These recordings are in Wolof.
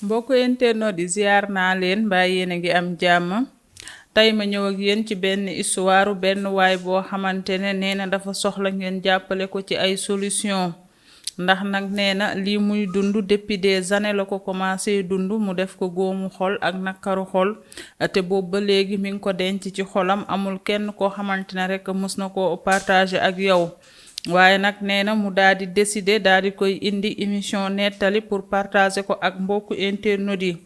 mbokk internet di ziar naa leen mbaa yéen a ngi am jàmm tey ma ñëw ak yéen ci benn histoire benn waay boo xamante ne nee na dafa soxla ngeen jàppale ko ci ay solution ndax nag nee na lii muy dund depuis des années la ko commencé dund mu def ko góomu xol ak nakaru xol te boobu ba léegi mi ngi ko denc ci xolam amul kenn koo xamante ne rek mës na ko partager ak yow. waaye nag nee na mu daal di décider daal di koy indi émission nettali pour partager ko ak mbokku internautes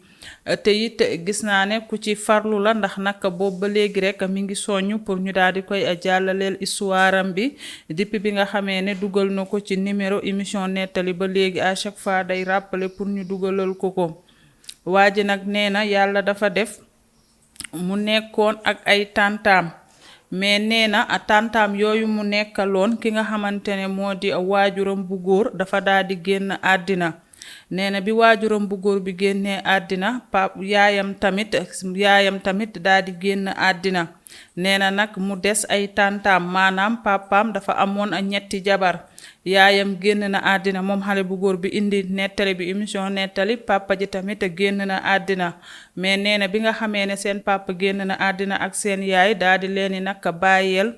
yi te it gis naa ne ku ci farlu la ndax nag boobu ba léegi rek mi ngi soññ pour ñu daal di koy jàllaleel histoire am bi depuis bi nga xamee ne dugal na ko ci numéro émission nettali ba léegi à chaque fois day rappeler pour ñu dugalal ko. waa ji nag nee na yàlla dafa def mu nekkoon ak ay tantaam. mais nee na tantaam yooyu mu nekkaloon ki nga xamante ne moo di waajuram bu góor dafa daal di génn àddina nee na bi waajuram bu góor bi génnee àddina yaayam tamit daal di génn àddina nee na nag mu des ay tantaam maanaam papaam dafa amoon ñetti jabar yaayam génn na àddina moom xale bu góor bi indi nettali bi émission nettali papa ji tamit génn na àddina mais nee na bi nga xamee ne seen papa génn na àddina ak seen yaay daal di leen nag bàyyeel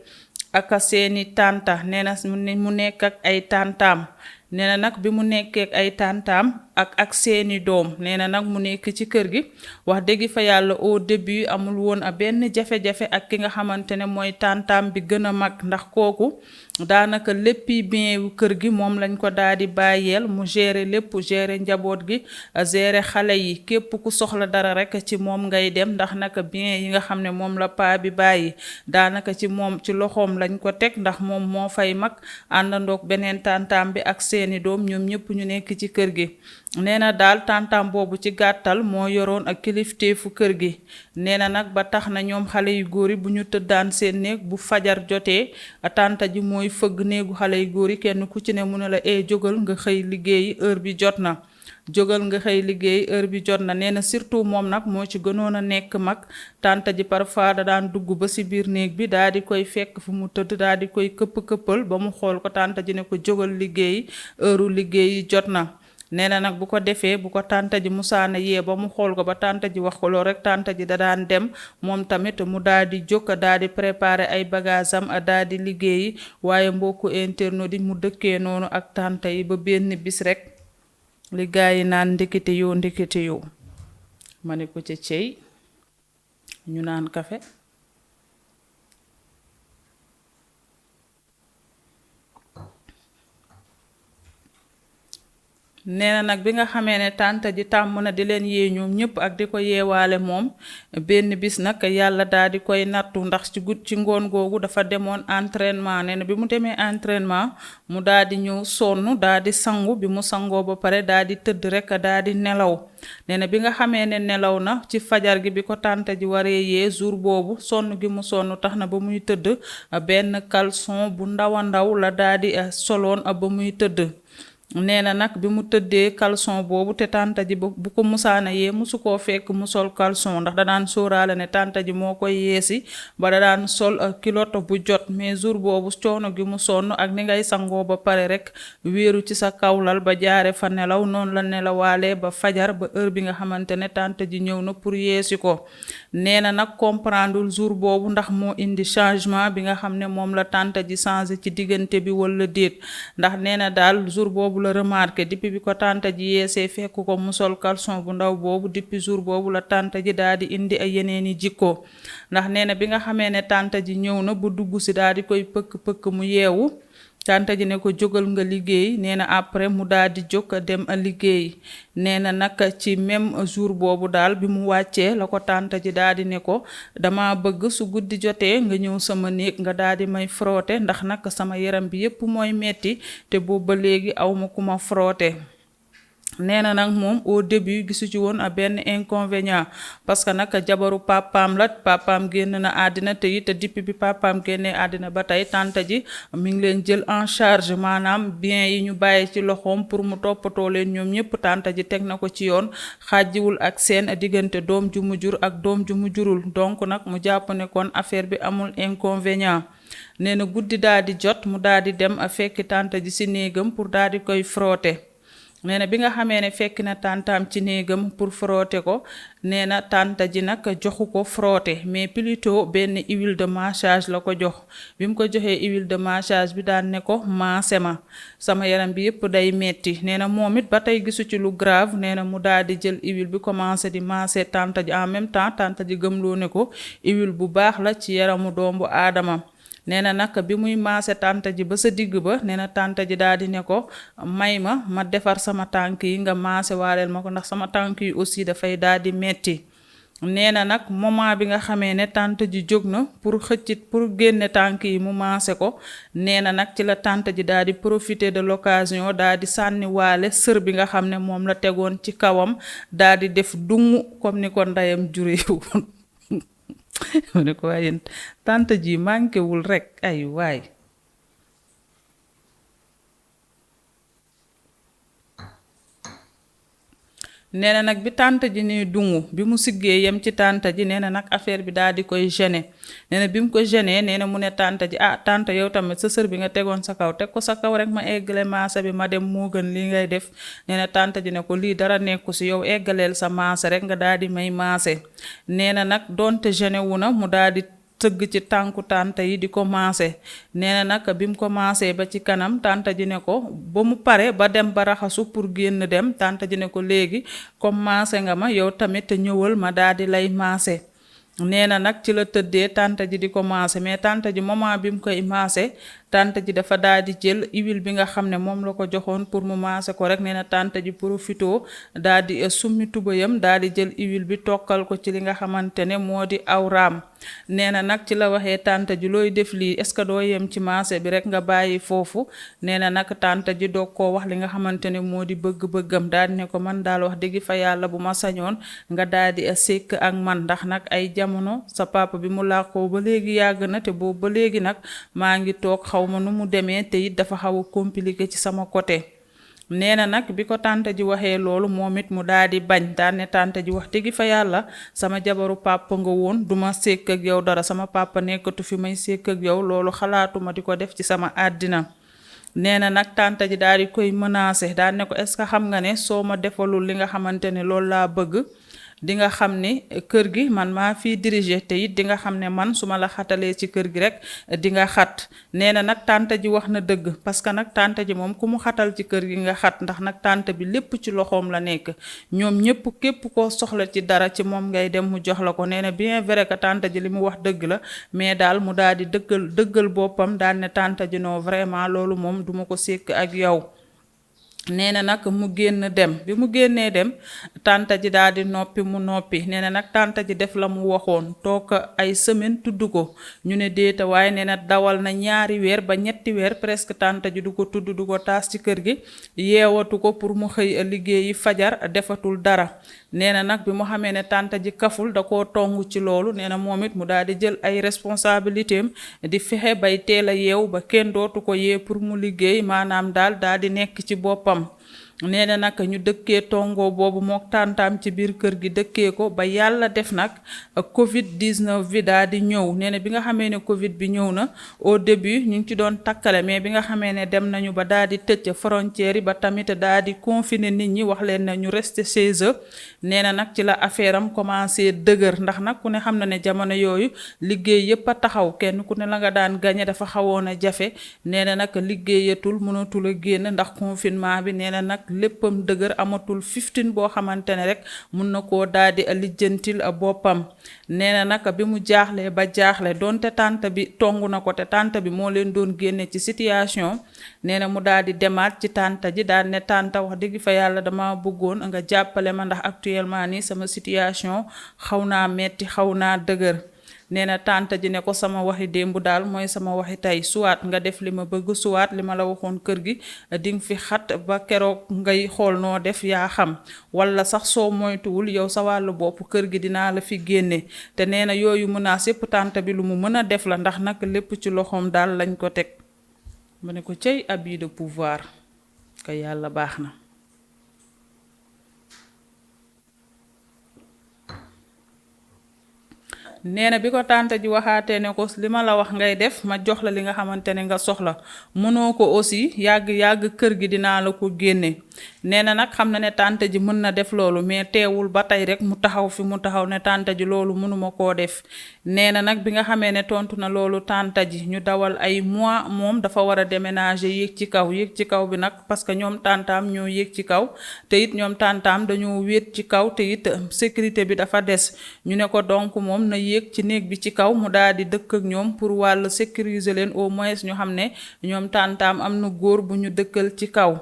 ak seeni tànta nee na mu nekk ak ay tàntaam nee na nag bi mu nekkee ay tàntaam ak seeni doom nee na nag mu nekk ci kër gi wax dëgg fa yàlla au début amul woon a benn jafe-jafe ak ki nga xamante ne mooy tàntaam bi gën a mag ndax kooku daanaka léppi bien wu kër gi moom lañ ko daal di bàyyeel mu gérer lépp gérer njaboot gi gérer xale yi képp ku soxla dara rek ci moom ngay dem ndax naka bien yi nga xam ne moom la paa bi bàyyi daanaka ci moom ci loxoom lañ ko teg ndax moom moo fay mag àndandoog beneen tàntaam bi ak seeni doom ñoom ñëpp ñu nekk ci kër gi nee na daal tàntaam boobu ci gàttal moo yoroon ak kilifteefu kër gi nee na nag ba tax na ñoom xale yu góor yi bu ñu tëddaan seen néeg bu fajar jotee tànta ji mooy fëgg néegu xale yu góor yi kenn ku ci ne mu ne la jógal nga xëy liggéeyi heure bi jot na jógal nga xëy liggéey heure bi jot na nee na surtout moom nag moo ci gënoon a nekk mag tànta ji parfois da daan dugg ba ci biir néeg bi daal di koy fekk fu mu tëdd daal di koy këppal ba mu xool ko tànta ji ne ko jógal liggéey heure liggéeyi jot na nee na nag bu ko defee bu ko tànta ji musaana yee ba mu xool ko ba tànta ji wax ko lool rek tànta ji da daan dem moom tamit mu daal di jóg daal di préparer ay bagaasam daal di liggéeyi waaye mbokku internet yi mu dëkkee noonu ak tànta yi ba benn bis rek li gaa yi naan ndekete yoo ma ne ko ca cey ñu naan kafe nee na nag bi nga xamee ne tànta ji tàmm na di leen yee ñoom ñëpp ak di ko yeewaale moom benn bis nag yàlla daal di koy nattu ndax ci ngoon googu dafa demoon entraînement nee na bi mu demee entraînement mu daal di ñëw sonn daal di sangu bi mu sangoo ba pare daal di tëdd rek daal di nelaw nee na bi nga xamee ne nelaw na ci fajar gi bi ko tànta ji waree yee jour boobu sonn gi mu sonn tax na ba muy tëdd benn caleçon bu ndaw a ndaw la daal di soloon ba muy tëdd nee na nag bi mu tëddee caleçon boobu te tànta ji bu ko musaana yee musu koo fekk mu sol caleçon ndax da daan sóoraale ne tànta ji moo koy yeesi ba da daan sol culotte bu jot mais jour boobu coono gi mu sonn ak ni ngay sangoo ba pare rek wéeru ci sa kawlal ba jaare fa nelaw noonu la nelawaalee ba fajar ba heure bi nga xamante ne tànta ji ñëw na pour yeesi ko nee na nag comprendreul jour boobu ndax moo indi changement bi nga xam ne moom la tànta ji changé ci diggante bi wala déet ndax nee na daal jour boobu la remarqué depuis bi ko tànta ji yeesee fekk ko mu sol caleçon bu ndaw boobu depuis jour boobu la tànta ji daal di indi ay yeneeni jikko ndax nee na bi nga xamee ne tànta ji ñëw na bu dugg si daal di koy pëkk mu yeewu tànta ji ne ko jógal nga liggéey nee na après mu daal di jóg dem a liggéey nee na nag ci même jour boobu daal bi mu wàccee la ko tànta ji daal di ne ko dama bëgg su guddi jotee nga ñëw sama néeg nga daal di may frotter ndax nag sama yaram bi yépp mooy metti te boobu ba léegi awma ku ma frotter nee na nag moom au début gisu ci woon a benn inconvénient parce que nag jabaru papaam la papaam génn na àddina te it depuis bi papaam génnee àddina ba tey tante ji mi ngi leen jël en charge maanaam bien yi ñu bàyyi ci loxoom pour mu toppatoo leen ñoom ñëpp tante ji teg na ko ci yoon xàjjiwul ak seen diggante doom ju mu jur ak doom ju mu jurul donc nag mu jàpp ne kon affaire bi amul inconvénient nee na guddi daal di jot mu daal di dem a fekki tante ji ci néegam pour daal di koy frotter nee na bi nga xamee ne fekk na tàntaam ci néegam pour frotter ko nee na tànta ji nag joxu ko frotter mais plutôt benn huile de massage la ko jox bi mu ko joxee huile de massage bi daan ne ko maase ma sama yaram bi yëpp day metti nee na moom it ba tey gisu ci lu grave nee na mu daal di jël huile bi commencé di maase tànta ji en même temps tànta ji gëmloo ne ko huile bu baax la ci yaramu doomu aadama nee na nag bi muy maase tànta ji ba sa digg ba nee na tànta ji daal di ne ko may ma defar sama tànk yi nga maase waaleel ma ko ndax sama tànk yi aussi dafay daal di metti nee na nag moment bi nga xamee ne tànta ji jóg na pour xëccit pour génne tànk yi mu maase ko nee na nag ci la tànta ji daal di profiter de l'occasion daal di sànni waale sër bi nga xam ne moom la tegoon ci kawam daal di def dungu comme ni ko ndeyam juree woon mu ne ko waaye tànta ji manqué wul rekk ay waay nee na nag bi tànta ji ne dungu bi mu siggee yem ci tànta ji nee na nag affaire bi daal di koy gêner nee na bi mu ko gêner nee na mu ne tànta ji ah tànta yow tamit sa sër bi nga tegoon sa kaw teg ko sa kaw rek ma eggale maasa bi ma dem moo gën lii ngay def nee na tànta ji ne ko lii dara nekku si yow eggaleel sa maasa rek nga daal di may maase nee na nag donte gêner wu na mu daal di tëgg ci tànku tànta yi di ko maase nee na nag bi mu ko maasee ba ci kanam tànta ji ne ko ba mu pare ba dem ba raxasu pour génn dem tànta ji ne ko léegi comme maase nga ma yow tamit ñëwal ma daal di lay maase nee na nag ci la tëddee tànta ji di ko maase mais tànta ji moment bi mu koy maase tànta ji dafa daal di jël huile bi nga xam ne moom la ko joxoon pour mu maase ko rek nee na tànta ji profito daal di summi tubayam daal di jël huile bi tokkal ko ci li nga xamante ne moo di awraam nee na nag ci la waxee tànta ji looy def lii est-ce que doo yem ci maase bi rek nga bàyyi foofu nee na nag tànta ji doog koo wax li nga xamante ne moo di bëgg-bëggam daal di ne ko man daal wax dëgg fa yàlla bu ma sañoon nga daal di sekk ak man ndax nag ay jamono sa papa bi mu làqoo ba léegi yàgg na te boobu ba léegi nag maa ngi toog xaw ma nu mu demee te it dafa xaw a compliqué ci sama côté nee na nag bi ko tànta ji waxee loolu moom it mu daal di bañ daan ne tànta ji wax dëgg fa yàlla sama jabaru papa nga woon duma sekk ak yow dara sama papa nekkatu fi may sekk ak yow loolu xalaatuma di ko def ci sama àddina nee na nag tànta ji daal di koy menacer daan ne ko est-ce que xam nga ne soo ma defalul li nga xamante ne loolu laa bëgg di nga xam ni kër gi man maa fiy diriger te it di nga xam ne man su ma la xatalee ci kër gi rek di nga xat nee na nag tànta ji wax na dëgg parce que nag tànta ji moom ku mu xatal ci kër gi nga xat ndax nag tànta bi lépp ci loxoom la nekk ñoom ñëpp képp koo soxla ci dara ci moom ngay dem mu jox la ko nee na bien vrai que tànta ji li mu wax dëgg la mais daal mu daal di dëggal boppam daal ne tànta ji non vraiment loolu moom duma ko sekk ak yow nee na nag mu génn dem bi mu génnee dem tànta ji daal di noppi mu noppi nee na nag tànta ji def la mu waxoon toog ay semaine tudd ko ñu ne déeta waaye nee na dawal na 2 weer ba 3 weer presque tànta ji du ko tudd du ko taas ci kër gi yeewatu ko pour mu xëy liggéeyi fajar defatul dara nee na nag bi mu xamee ne tànta ji kaful da koo tong ci loolu nee na moom it mu daal di jël ay responsabilité am di fexe bay teel a yeew ba kenn dootu ko yee pour mu liggéey maanaam daal di nekk ci boppam nee na nag ñu dëkkee tongoo boobu mook tàntaam ci biir kër gi dëkkee ko ba yàlla def nag Covid 19 bi daal di ñëw nee na bi nga xamee ne Covid bi ñëw na au début ñu ngi ci doon takkale mais bi nga xamee ne dem nañu ba daal di tëj frontières yi ba tamit daal di confiner nit ñi wax leen ne ñu rester chez eux nee na nag ci la affaire am commencé dëgër ndax nag ku ne xam na ne jamono yooyu liggéey yépp a taxaw kenn ku ne la nga daan gañe dafa xawoon a jafe nee na nag liggéeyatul mënatul a génn ndax confinement bi nee na nag léppam dëgër amatul 15 boo xamante ne rek mun na koo daal di lijjantil boppam nee na nag bi mu jaaxlee ba jaaxle donte tànta bi tongu na ko te tànta bi moo leen doon génne ci situation nee na mu daal di demaat ci tànta ji daal ne tànta wax dëgg fa yàlla dama bëggoon nga jàppale ma ndax actuellement nii sama situation xaw naa metti xaw naa dëgër nee na tànta ji ne ko sama waxi démb daal mooy sama waxi tey suwaat nga def li ma bëgg suwaat li ma la waxoon kër gi dinga fi xat ba keroog ngay xool noo def yaa xam wala sax soo moytuwul yow sa wàllu bopp kër gi dinaa la fi génne te nee na yooyu menace yépp tànta bi lu mu mën a def la ndax nag lépp ci loxoom daal lañ ko teg mu ne ko cey abus de pouvoir ka yàlla baax na nee na bi ko tànta ji waxaatee ne ko li ma la wax ngay def ma jox la li nga xamante ne nga soxla mënoo ko aussi yàgg kër gi dinaa la ko génne nee na nag xam na ne tante ji mën na def loolu mais teewul ba tey rek mu taxaw fi mu taxaw ne tante ji loolu mënuma koo def. nee na nag bi nga xamee ne tontu na loolu tante ji ñu dawal ay mois moom dafa war a déménager yéeg ci kaw bi nag parce que ñoom tantaam ñoo yéeg ci kaw te it ñoom tantaam dañoo wéet ci kaw te it sécurité bi dafa des ñu ne ko donc moom na yéeg ci néeg bi ci kaw mu daal di dëkk ak ñoom pour wàll sécuriser leen au moins ñu xam ne ñoom tantaam am na góor bu ñu dëkkal ci kaw.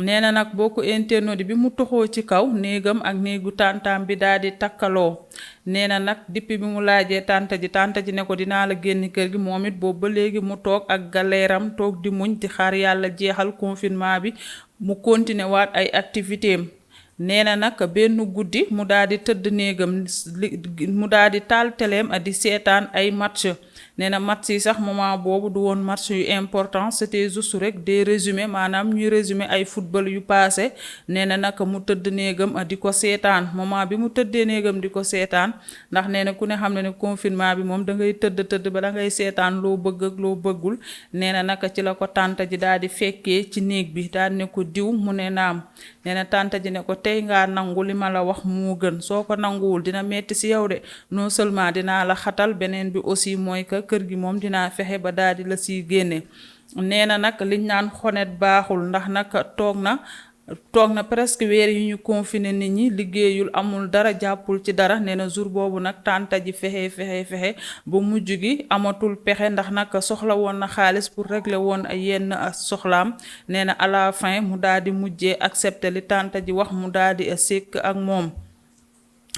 nee na nag boo ko internaute bi mu toxoo ci kaw néegam ak néegu tantaam bi daal di takkaloo. nee na nag depuis bi mu laajee tante ji ne ko dinaa la génn kër gi moom it boobu ba léegi mu toog ak galeeram toog di muñ di xaar yàlla jeexal confinement bi mu continuer waat ay activité am. nee na nag benn guddi mu daal di tëdd néegam mu daal di taal teleem di seetaan ay match. nee na match yi sax moment boobu du woon match yu important c'était juste rek des résumés maanaam ñuy résumé ay football yu passé. nee na nag mu tëdd néegam di ko seetaan moment bi mu tëddee néegam di ko seetaan ndax nee na ku ne xam ne confinement bi moom da ngay tëdd ba da ngay seetaan loo bëgg ak loo bëggul. nee na nag ci la ko tante ji daal di fekkee ci néeg bi daal ne ko diw mu ne naam. nee na tante ji ne ko tey ngaa nangu li ma la wax moo gën soo ko nanguwul dina metti ci yow de non seulement dinaa la xatal beneen bi aussi mooy que kër gi moom dinaa fexe ba daal di la siy génne. nee na nag liñ naan xonet baaxul ndax nag toog na presque weer yu ñu confiné nit ñi liggéeyul amul dara jàppul ci dara. nee na jour boobu nag tante ji fexe ba mujj gi amatul pexe ndax nag soxla woon na xaalis pour régler woon ay yenn soxlaam. nee na à la fin mu daal di mujjee accepter li tante ji wax mu daal di sekk ak moom.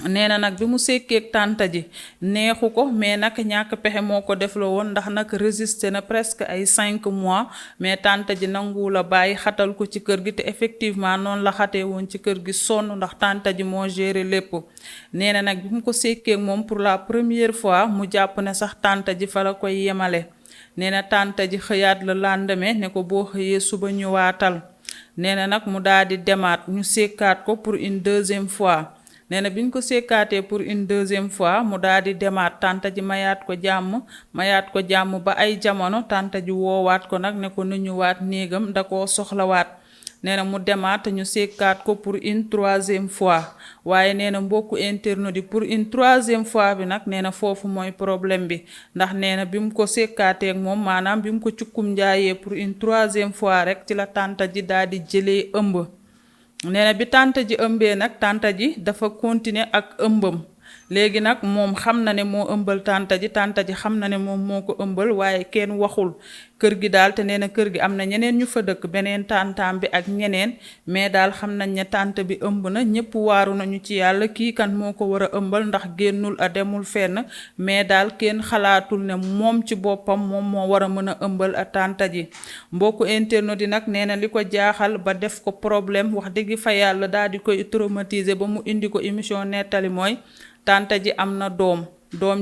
nee na nag bi mu sekkeeg tante ji neexu ko mais nag ñàkk pexe moo ko defloo woon ndax nag résister na presque ay 5 mois mais tante ji nanguwul a bàyyi xatal ko ci kër gi te effectivement noonu la xatee woon ci kër gi sonn ndax tante ji moo géré lépp. nee na nag bi mu ko sekkeeg moom pour la première fois mu jàpp ne sax tante ji fa la koy yemale. nee na tante ji xëyaat le lendemain ne ko boo xëyee suba ñëwaatal. nee na nag mu daal di demaat ñu sekkaat ko pour une deuxième fois. nee na bi ñu ko sekkaatee pour une deuxième fois mu daal di demaat tante ji mayaat ko jàmm ba ay jamono tante ji woowaat ko nag ne ko nu ñëwaat néegam da koo soxlawaat. nee na mu demaat ñu sekkaat ko pour une troisième fois waaye nee na mbokku internaute yi pour une troisième fois bi nag nee na foofu mooy problème bi ndax nee na bi mu ko sekkaateek moom maanaam bi mu ko cukkum njaayee pour une troisième fois rek ci la tante ji daal di jëlee ëmb. nee na bi tante ji ëmbee nag tante ji dafa continuer ak ëmbam léegi nag moom xam na ne moo ëmbal tante ji xam na ne moom moo ko ëmbal waaye kenn waxul kër gi daal te nee na kër gi am na ñeneen ñu fa dëkk beneen tantaam bi ak ñeneen mais daal xam nañ ne tante bi ëmb na ñëpp waaru nañu ci yàlla kii kan moo ko war a ëmbal ndax génnul a demul fenn mais daal kenn xalaatul ne moom ci boppam moom moo war a mën a ëmbal a tante ji. mbokku internaute yi nag nee na li ko jaaxal ba def ko problème wax dëgg fa yàlla daal di koy traumatiser ba mu indi ko émission nettali mooy tante ji am na doom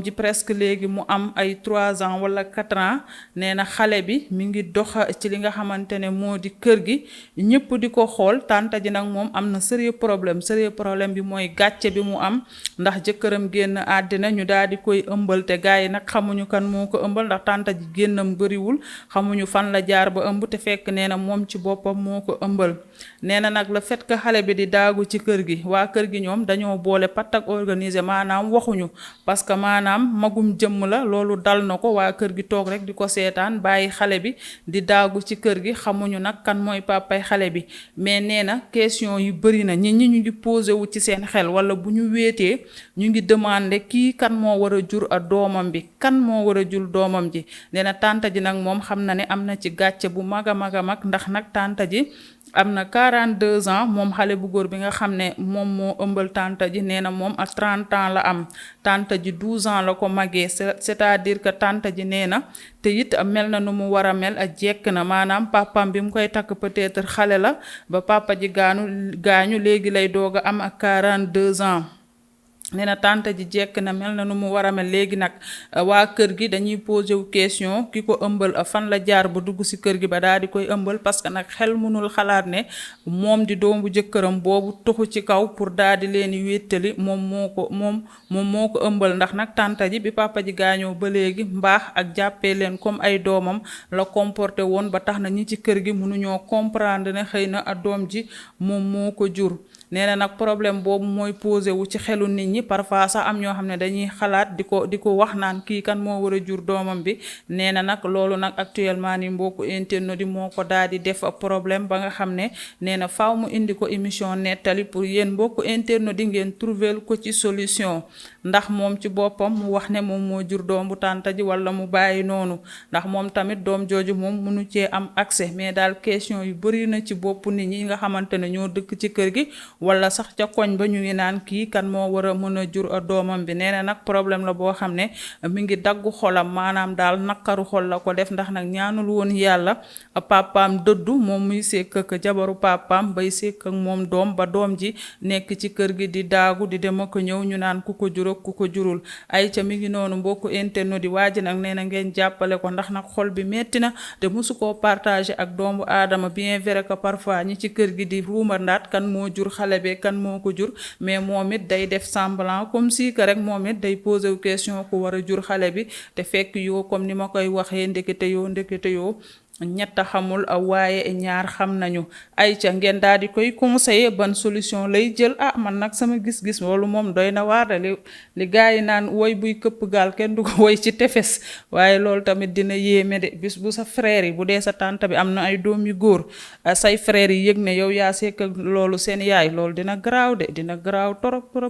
ji presque léegi mu am ay 3 ans wala 4 ans. nee na xale bi mi ngi dox ci li nga xamante ne moo di kër gi ñëpp di ko xool tante ji nag moom am na sérieux problème bi mooy gàcce bi mu am ndax jëkkëram génn àddina ñu daal di koy ëmbal te gars yi nag xamuñu kan moo ko ëmbal ndax tante ji génnam bëriwul xamuñu fan la jaar ba ëmb te fekk nee na moom ci boppam moo ko ëmbal. nee na nag le fait que xale bi di daagu ci kër gi waa kër gi ñoom dañoo boole pat ak organiser maanaam waxuñu parce que maanaam magum jëmm la loolu dal na ko waa kër gi toog rek di ko seetaan bàyyi xale bi di daagu ci kër gi xamuñu nag kan mooy papay xale bi. mais nee na question yu bëri na ñi ñu ngi posé wu ci seen xel wala bu ñu wéetee ñu ngi demandé kii kan moo war a jur a doomam bi kan moo war a jur doomam ji. nee na tante ji nag moom xam na ne am na ci gàcce bu mag a mag ndax nag tante ji am na 42 ans moom xale bu góor bi nga xam ne moom moo ëmbal tante ji nee na moom ak 30 ans la am tante ji 12 ans la ko magee c'est-à-dire que tante ji nee na te it mel na nu mu war a mel ak jekk na maanaam papam bi mu koy takk peut-être xale la ba papa ji gaañu léegi lay doog a am ak 42 ans. nee na tante ji jekk na mel na nu mu war a mel léegi nag waa kër gi dañuy posé wu question ki ko ëmbal fan la jaar ba dugg ci kër gi ba daal di koy ëmbal parce que nag xel mënul xalaat ne moom di doomu jëkkëram boobu tuxu ci kaw pour daal di leen wéttali moom moo ko ëmbal ndax nag tante ji bi papa ji gaañoo ba léegi mbaax ak jàppee leen comme ay doomam la comporté woon ba tax na ñi ci kër gi mënuñoo comprendre ne xëy na doom ji moom moo ko jur. nee na nag problème boobu mooy posé wu ci xelu nit ñi parfois sax am ñoo xam ne dañuy xalaat di ko wax naan kii kan moo war a jur doomam bi nee na nag loolu nag actuellement ni mbokku internet di moo ko daal di def problème ba nga xam ne nee na faaw mu indi ko émission nettali pour yéen mbokku internet di ngeen trouver ko ci solution ndax moom ci boppam mu wax ne moom moo jur doom bu tànta ji wala mu bàyyi noonu ndax moom tamit doom jooju moom mënu cee am accès mais daal question yu bëri na ci bopp nit ñi nga xamante ne ñoo dëkk ci kër gi wala sax ca koñ ba ñu ngi naan kii kan moo war a mën a jur doomam bi nee na nag problème la boo xam ne mi ngi daggu xolam maanaam daal naqaru xol la ko def ndax nag ñaanul woon yàlla papaam dëddu moom muy sekk ak jabaru papaam bay sekk ak moom doom ba doom ji nekk ci kër gi di daagu di dem ak ñëw ñu naan ku ko jur ak ku ko jurul ay ca mi ngi noonu mbokku internet di waaji nag nee na ngeen jàppale ko ndax nag xol bi metti na te mosu koo partagé ak doomu aadama bien vrai que parfois ñi ci kër gi di ruuma ndaat kan moo jur xale be kan moo ko jur mais moom it day def semblant comme si que rek moom it day posé wu question ku war a jur xale bi te fekk yoo comme ni ma koy waxee ndekete yoo ñett xamul waaye ñaar xam nañu ay ca ngeen daal di koy conseiller ban solution lay jël man nag sama gis-gis loolu moom doy na waar li gars yi naan woy buy këpp gaal kenn du ko woy ci tefes waaye loolu tamit dina yéeme de bis bu sa frère yi bu dee sa tante bi am na ay doom yu góor say frère yi yëg ne yow yaa sekk loolu seen yaay loolu dina garaaw de dina garaaw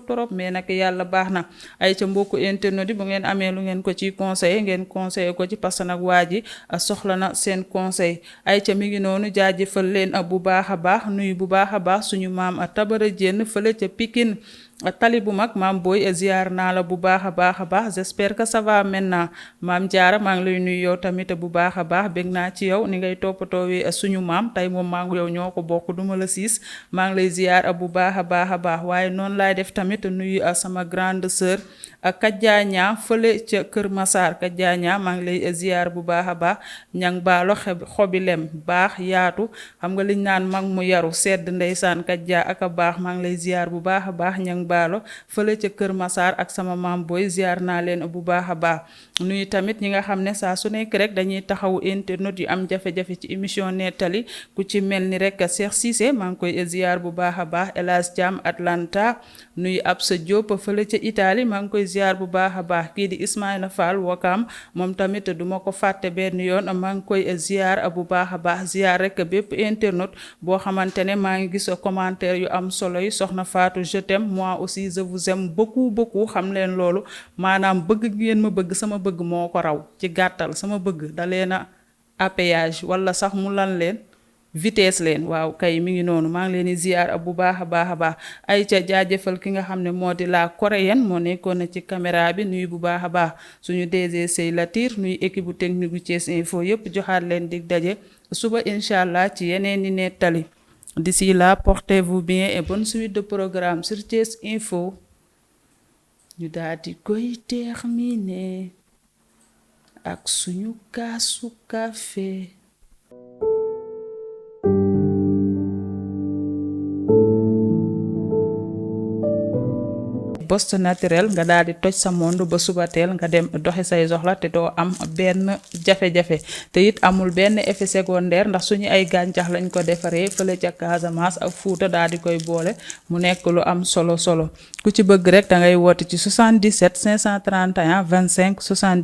torop mais nag yàlla baax na ay ca mbokku internet yi bu ngeen amee lu ngeen ko ciy conseiller ngeen conseiller ko ci parce que nag waa ji soxla na seen conseil ay ca mi ngi noonu jaajëfal leen bu baax a baax nuyu bu baax a baax suñu maam Tabara Diène fële ca Pikine tali bu mag maam booy ziar naa la bu baax a baax j'espère que ça va maintenant maam Diarra maa ngi lay nuyu yow tamit bu baax a baax bég naa ci yow ni ngay toppatoowee suñu maam tey moom maa ngi yow ñoo ko bokk duma la siis maa ngi lay ziar bu baax a baax waaye noonu laay def tamit nuyu sama grande sœur Kadjaaña fële ca Kër Massar Kadjaaña maa ngi lay ziar bu baax a baax ñang baalo xobi lem baax yaatu xam nga liñ naan mag mu yaru sedd ndeysaan Kadja ak a baax maa ngi lay ziar bu baax a baax ñang baalo fële ca Kër Massar ak sama maam booy ziar naa leen bu baax a baax nuyu tamit ñi nga xam ne saa su nekk rek dañuy taxawu internet yu am jafe-jafe ci émission nettali ku ci mel ni rek Cheikh Cissé maa ngi koy ziar bu baax a baax El Hadj Thiam Atlanta nuyu Absa Diop fële ca Italie maa ngi koy ziar bu baax a baax kii di Ismaïla Fall Wakam moom tamit duma ko fàtte benn yoon maa ngi koy ziar bu baax a baax ziar rek bépp internet boo xamante ne maa ngi gis commentaire yu am solo yi soxna Fatou je t'aime moi aussi je vous aime beaucoup xam leen loolu maanaam bëgg ngeen ma bëgg sama bëgg moo ko raw ci gàttal sama bëgg da leen a péage wala sax mu lan leen vitesse leen waaw kay mi ngi noonu maa ngi leen di ziar bu baax a baax ay ca jaajëfal ki nga xam ne moo di la coréenne moo nekkoon na ci caméra bi nuyu bu baax a baax suñu DG Sey Latir nuyu équipe bu technique bu Thiès Info yëpp joxaat leen dig daje suba incha allah ci yeneen i nettali d'ici là portez-vous bien et bonne suite de programme sur Thiès Info ñu daal di koy terminer ak suñu kaasu café Boss Naturel nga daal di toj sa monde ba suba teel nga dem doxi say soxla te doo am benn jafe-jafe te it amul benn effet secondaire ndax suñu ay gàncax lañ ko defaree fële ca Casamance ak Fuuta daal di koy boole mu nekk lu am solo ku ci bëgg rek da ngay woote ci 77 531 25 70